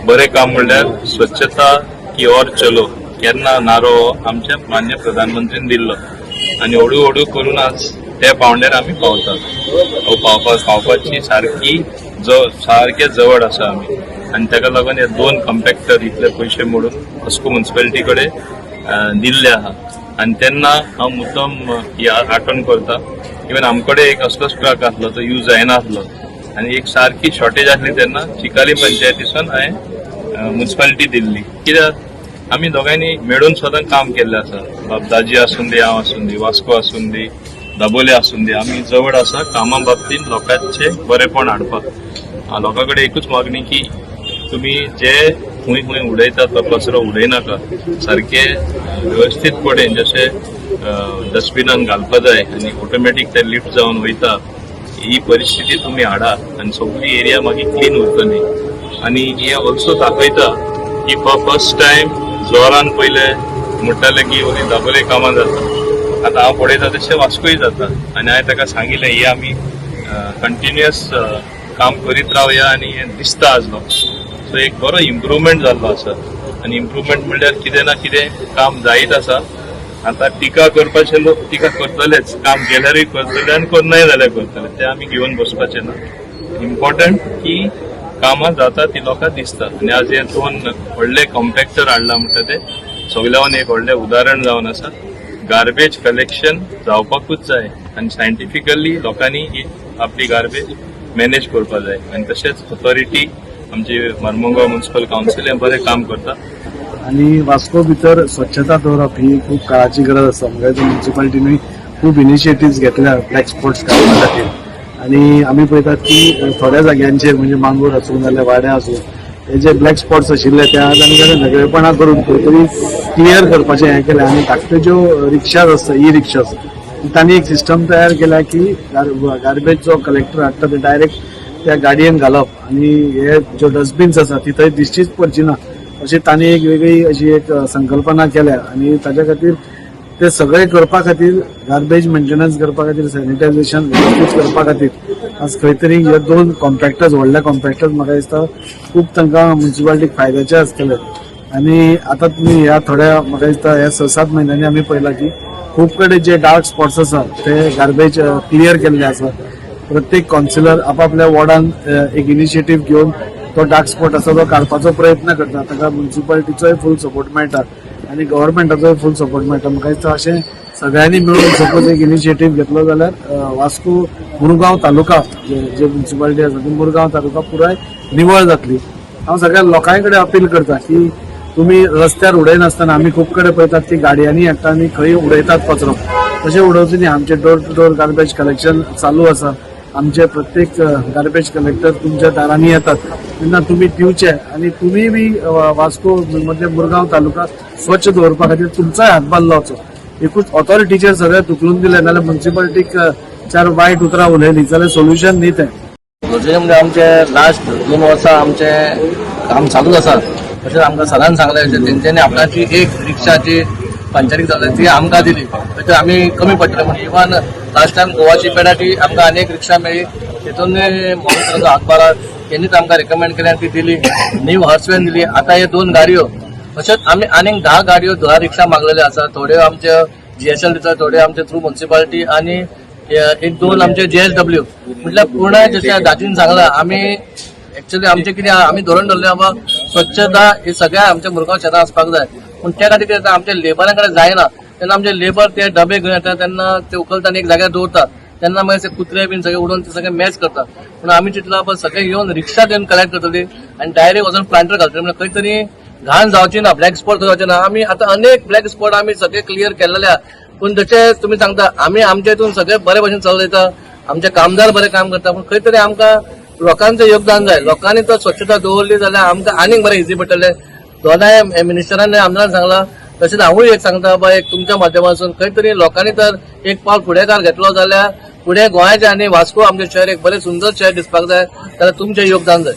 बरें काम म्हणल्यार स्वच्छता की ओर चलो केन्ना नारो हो आमच्या मान्य प्रधानमंत्रीन दिल्लो आनी हळू हळू करून आज त्या पावंड्यार आमी पावतात. हो पावपाची सारकी सारके जवळ आसा आमी आनी ताका लागून हे दोन कॉम्पॅक्टर इतले पयशे मोडून वास्को मुन्सिपालिटी कडेन दिल्ले आहा. आनी तेन्ना हांव मुद्दम ही आठवण करता, इवन आमकडे एक असलोच ट्रक आसलो, तो यूज जायना आसलो आनी एक सारकी शॉर्टेज आसली तेन्ना चिकाली पंचायतीसून हांवें मुन्सिपालिटी दिल्ली, कित्याक आमी दोगांयनी मेळून सदां काम केल्लें आसा. बाब दाजी आसूं दी, हांव आसूं दी, वास्को आसूं दी, दाबोले आसूं दी, आमी जवळ आसा कामा बाबतींत लोकांचे बरेपण हाडपाक. लोकां कडेन एकूच मागणी की तुमी जे खंय खंय उडयतात तो कचरो उडयनाका, सारके वेवस्थीतपणे जशे डस्टबिनान घालपा जाय आनी ऑटोमॅटीक ते लिफ्ट जावन वयता, ही परिस्थिती तुमी हाडा आनी सगळी एरिया मागीर क्लीन उरतली. आनी हे ऑल्सो दाखयता की फॉर फर्स्ट टायम जोरान पयले म्हणटाले की ओली दाबोले कामां जाता, आतां हांव पळयता तशें वास्कोय जाता. आनी हांवें ताका सांगिल्लें, हे आमी कंटिन्युअस काम करीत रावया आनी हें दिसता आज लोक. सो एक बरो इम्प्रुवमेंट जाल्लो आसा आनी इम्प्रुवमेंट म्हणल्यार कितें ना कितें काम जायत आसा. आतां टिका करपाचे लोक टिका करतलेच, काम केल्यारूय करतले आनी करनाय जाल्यार करतले, ते आमी घेवन बसपाचे ना. इम्पॉर्टंट की कामां जाता ती लोकांक दिसता. आनी आज हे दोन व्हडले कॉम्पॅक्टर हाडला म्हणटा ते सगल्यावन एक व्हडलें उदाहरण जावन आसा. गार्बेज कलेक्शन जावपाकूच जाय आनी सायंटिफिकली लोकांनी ही आपली गार्बेज मॅनेज करपा जाय. आनी तशेंच ऑथॉरिटी आमची मार्मगोवा म्युन्सिपल कावन्सील हें बरें काम करता. आनी वास्को भितर स्वच्छता दवरप ही खूब काळाची गरज आसा. म्हणजे म्युन्सिपालिटीनूय खूब इनिशिएटिव्स घेतल्या ब्लॅक स्पॉट्स काडपा खातीर. आनी आमी पळयतात की थोड्या जाग्यांचेर, म्हणजे मांगूर आसूं नाल्यार वाड्या आसूं, हे जे ब्लॅक स्पॉट्स आशिल्ले ते आज आमी ताणें वेगळेपणा करून खंय तरी क्लियर करपाचें हें केलें. आनी धाकट्यो ज्यो रिक्षाज आसता, ई रिक्षाज, तांणी एक सिस्टम तयार केल्या की गार्बेज जो कलेक्टर हाडटा ते डायरेक्ट त्या गाडयेन घालप आनी हे ज्यो डस्टबीन्स आसा ती थंय दिश्टीच पडची ना अशी तांणी एक वेगळी अशी एक संकल्पना केल्या. आनी ताच्या खातीर ते सगळे करपा खातीर, गार्बेज मेंटेनन्स करपा खातीर, सॅनिटायझेशन व्यवस्थीत करपा खातीर आज खंय तरी हे दोन कॉम्पॅक्टर्स, व्हडले कॉम्पॅक्टर्स, म्हाका दिसता खूब तांकां म्युन्सिपालिटीक फायद्याचे आसतले. आनी आतां तुमी ह्या थोड्या, म्हाका दिसता ह्या 6-7 म्हयन्यांनी आमी पळयलां की खूब कडेन जे डार्क स्पॉट्स आसा ते गार्बेज क्लियर केल्ले आसा. प्रत्येक कावन्सिलर आपापल्या वॉर्डान एक इनिशिएटीव घेवन तो डार्क स्पॉट आसा तो काडपाचो प्रयत्न करता. ताका म्युन्सिपालिटीचोय फूल सपोर्ट मेळटा आनी गव्हर्मेंटाचोय फूल सपोर्ट मेळटा. म्हाका दिसता अशें सगळ्यांनी मेळून सपोज एक इनिशिएटीव घेतलो जाल्यार वास्को मुरगांव तालुका जे जे म्युन्सिपालिटी आसा ती मुरगांव तालुका पुराय निवळ जातली. हांव सगळ्या लोकां कडेन अपील करता की तुमी रस्त्यार उडयनासतना, आमी खूब कडेन पळयतात की गाडयांनी हाडटा आनी खंय उडयतात कचरो, तशें उडोवचें न्ही. आमचे door to door garbage collection चालू आसा. आमचे प्रत्येक गार्बेज कलेक्टर तुमच्या दारांनी येतात तेन्ना तुमी दिवचे आनी तुमी बी वास्को म्हणजे मुरगांव तालुका स्वच्छ दवरपा खातीर तुमचोय हातभार लावचो. एकूच ऑथॉरिटीचेर सगळें धुकलून दिलें जाल्यार, म्युन्सिपालिटीक चार वायट उतरां उलयलीं जाल्यार सोल्युशन न्ही तें. गरजेचें म्हणजे आमचे लास्ट 2 वर्सां आमचें काम चालूच आसा. तशेंच आमकां सरान सांगलें, तेंच्यांनी आपणाची एक रिक्षा जी पंचायतीक जाली ती आमकां दिली. तशें आमी कमी पडटले म्हणून इवन लास्ट टायम गोवा शिपयार्डाची आमकां आनी एक रिक्षा मेळ्ळी. तितून मोहन सराचो हातभार, तेणीच आमकां रिकमेंड केली आनी ती दिली. न्यू हर्स व्हॅन दिली. आतां हे दोन गाडयो, तशेंच आमी आनीक 10 गाडयो, 10 रिक्षा मागलेल्यो आसा. थोड्यो आमचे जीएसएल दिता, थोड्यो आमचे थ्रू म्युन्सिपालिटी आनी एक दोन आमचे जेएसडब्ल्यू. म्हटल्यार पूर्ण जशें दाजीन सांगलां, आमी एक्चुअली आमचे कितें आमी धोरण धरलें बाबा, स्वच्छता ही सगळ्या आमच्या मुरगांव शहरात आसपाक जाय. पूण त्या खातीर कितें जाता, आमच्या लेबरा कडेन जायना तेन्ना आमचे लेबर ते डबे घेवन येता तेन्ना ते उखलता आनी एक जाग्यार दवरता, तेन्ना मागीर ते कुत्रे बीन सगळे उडोवन ते सगळे मॅच करता. पूण आमी चिंतला बाबा सगळे येवन रिक्षा घेवन कलेक्ट करतली आनी डायरेक्ट वचून प्लांटर घालतली, म्हणजे खंय तरी घाण जावची ना, ब्लॅक स्पॉट जावचे ना. आमी आतां अनेक ब्लॅक स्पॉट आमी सगळे क्लियर केलेले आहा. पूण जशें तुमी सांगता, आमी आमच्या हितून सगळे बरे भशेन चलयता, आमचे कामदार बरे काम करता, पूण खंय तरी आमकां लोकांचें योगदान जाय. लोकांनी तर स्वच्छता दवरली जाल्यार आमकां आनीक बरें इजी पडटलें. दोनाय मिनिस्टरान, आमदारान सांगलां, तशेंच हांवूय एक सांगता बाबा, एक तुमच्या माध्यमातून खंय तरी लोकांनी तर एक पावल फुडेकार घेतलो जाल्यार फुडें गोंयाचें आनी वास्को आमचें शहर एक बरें सुंदर शहर दिसपाक जाय, जाल्यार तुमचें योगदान जाय.